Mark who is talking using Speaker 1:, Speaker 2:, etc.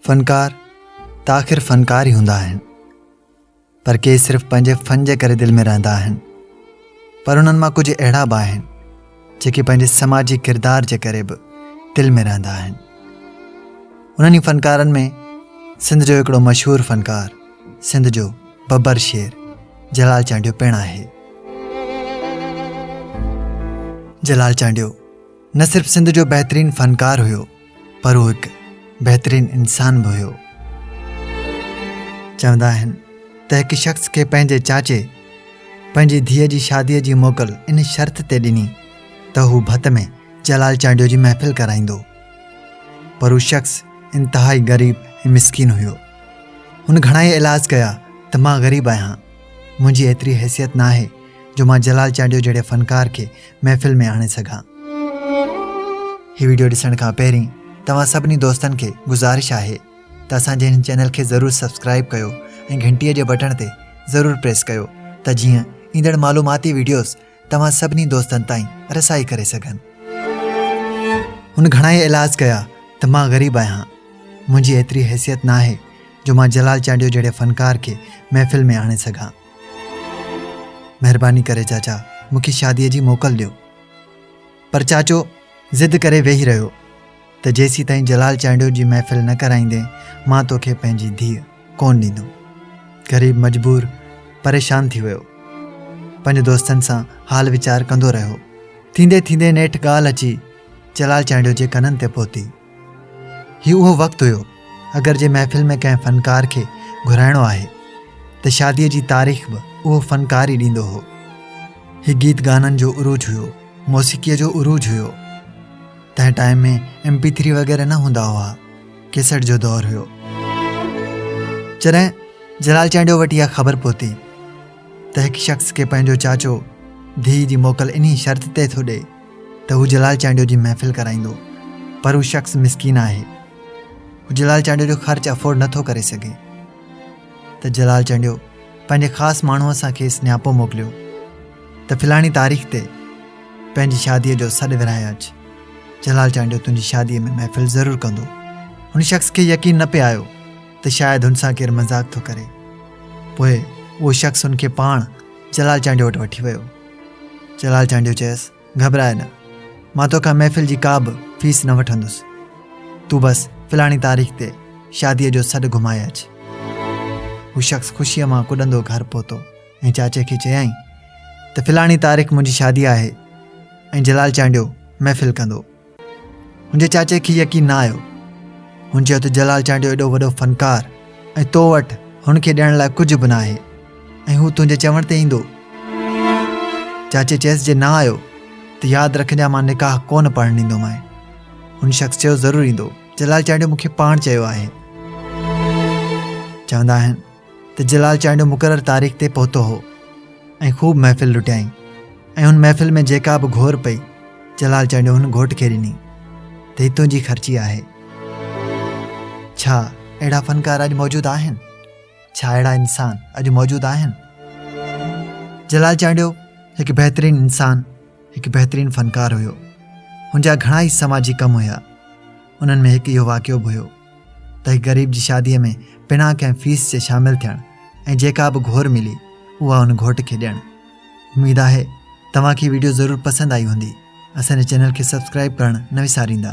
Speaker 1: فنڪار ته آخر فنڪار ئي هوندا آهن پر ڪي صرف پنهنجي فن جي ڪري دل ۾ رهندا آهن پر انهن مان ڪجهه اهڙا به آهن جيڪي پنهنجي سماجي ڪردار جي ڪري به دل ۾ رهندا آهن انهن ئي فنڪارن ۾ سنڌ جو هڪڙو مشهور فنڪار سنڌ جو ببر شير جلال چانڊيو پڻ آهي جلال چانڊيو نه صرف سنڌ جو بهترين فنڪار هيو پر هو هڪ بهترين انسان به هيو. چوندا آهن ته هڪ شخص کي پنهنجي چاچي پنهنجي ڌيء جي شاديء جي موڪل ان شرط تي ڏني ته هو ڀت ۾ جلال چانڊيو جي محفل ڪرائيندو پر هو شخص انتهائي غريب ۽ مسڪين هيو. هن گهڻائي ايلاز ڪيا ته مان غريب آهيان منهنجي ايتري حيثيت ناهي جو مان جلال چانڊيو جهڙي فنڪار کي محفل ۾ آڻي سگهان. هي ويڊيو ڏسڻ کان پهرين توهان سڀني دوستن کي گذارش آهي ته اسان جي هن چينل کي ضرور سبسڪرائيب ڪيو ۽ گهنٽي جي بٽڻ تي ضرور پريس ڪيو ته جيئن ايندڙ معلوماتي ويڊيوز توهان سڀني دوستن تائين رسائي ڪري سگهن. هن گهڻائي ايلاز ڪيا ته مان غريب آهيان منهنجي ايتري حيثيت ناهي جو مان جلال چانڊيو جهڙي فنڪار کي محفل ۾ آڻي سگهان. مهرباني ڪري چاچا مون کي شاديء جي موڪل ڏيو. پر چاچو ضد ڪري ويهي رهيو ته جيسيتائين جلال چانڊيو جي محفل نه ڪرائيندين مان توکي پنهنجي ڌيء ڪونه ڏيندم. غريب مجبور پريشان ٿي ويو. پنهنجي دوستن سان حال ويچار ڪندو رهيو. ٿيندي ٿيندي نيٺ ڳالهه اچي جلال چانڊيو جي ڪنن تي پهتي. هي اهو وقت هيو اگر جي محفل ۾ ڪنهن فنڪار کي گهرائڻو آهي ته شاديء جي تاريخ به اهو فنڪار ئي ڏيندو هو. هي گيت گانن جو عروج هيو، موسيقيء جو عروج هيو. تنهن ٽائيم ۾ ايم پي ٿري وغيره نه هوندا هئا، ڪيسٽ جو دور هيو. جڏهن جلال چانڊيو وٽ اها خبر پهتي ته هڪ شخص کي پنهنجو چاچو ڌيء جي موڪل انهي شرط تي ٿو ڏئي ته هو جلال چانڊيو جي محفل ڪرائيندو پر هو شخص مسڪين آهي هو جلال چانڊيو جو خرچ افورڊ نه ٿو ڪري سگهي ته جلال چانڊيو پنهنجي خاص ماڻهوء سان کيس نياپو موڪليو ته فلاڻي تاريخ تي پنهنجي شاديء جو سڏ ورهائي اچ جلال چانڊيو تنهنجي شاديء ۾ محفل ضرور ڪندو هن شخص کي يقين نه پئي آيو ته شايد هن سان ڪير مذاق ٿو ڪري پوء اهو شخص هن کي پاڻ جلال چانڊيو وٽ وٺي ويو جلال چانڊيو چيس، گهٻراء نه، مان توکان محفل جي ڪا به فيس نه وٺندس. تون بس فلاڻي تاريخ تي شاديء جو سڏ گهمائي اچ. هو شخص خوشيء مان ڪڏندو گهر پهتو ۽ چاچي کي چيائين ته فلاڻي تاريخ منهنجي شادي آهي ۽ جلال چانڊيو محفل ڪندو. هن جي چاچي کي يقين نه آيو. هن چيو ته جلال چانڊيو ايڏو وڏو فنڪار ۽ تو وٽ هن کي ڏيڻ لاء ڪجهه به ناهي ۽ هو تنهنجي چوڻ تي ايندو. چاچي چيس جي نه آيو ته ياد رکجان مان نڪاح ڪونه پڙهڻ ڏيندومانء. هن شخص چيو ضرور ايندو. جلال چانڊيو مون کي پاڻ چيو آهي. چوندا آهن ته جلال چانڊيو مقرر تاريخ تي پهتو هو ۽ خوب محفل لٽيائين ۽ ان محفل ۾ جيڪا به گهور پئي جلال چانڊيو هن گهوٽ کي ڏني ته هي تنهنجي خرچي آهي. ڇا اهڙا فنڪار اڄ موجود آهن؟ ڇا اهڙا انسان اڄ موجود آهن؟ جلال چانڊيو هڪ بهترين انسان، هڪ بهترين فنڪار هيو. هن جا گهڻا ئي سماجي ڪم هيا. انهن ۾ هڪ اهو واقعو به هيو. ته هڪ غريب جي شاديء ۾ بنا ڪنهن فيس جي شامل ٿيڻ ۽ جيڪا به گهور ملي اها ان گهوٽ کي ڏيڻ. اميد آهي توهان کي ويڊيو ضرور پسند آئي هوندي. اسان جي چينل کي سبسڪرائيب ڪرڻ نه وساريندا.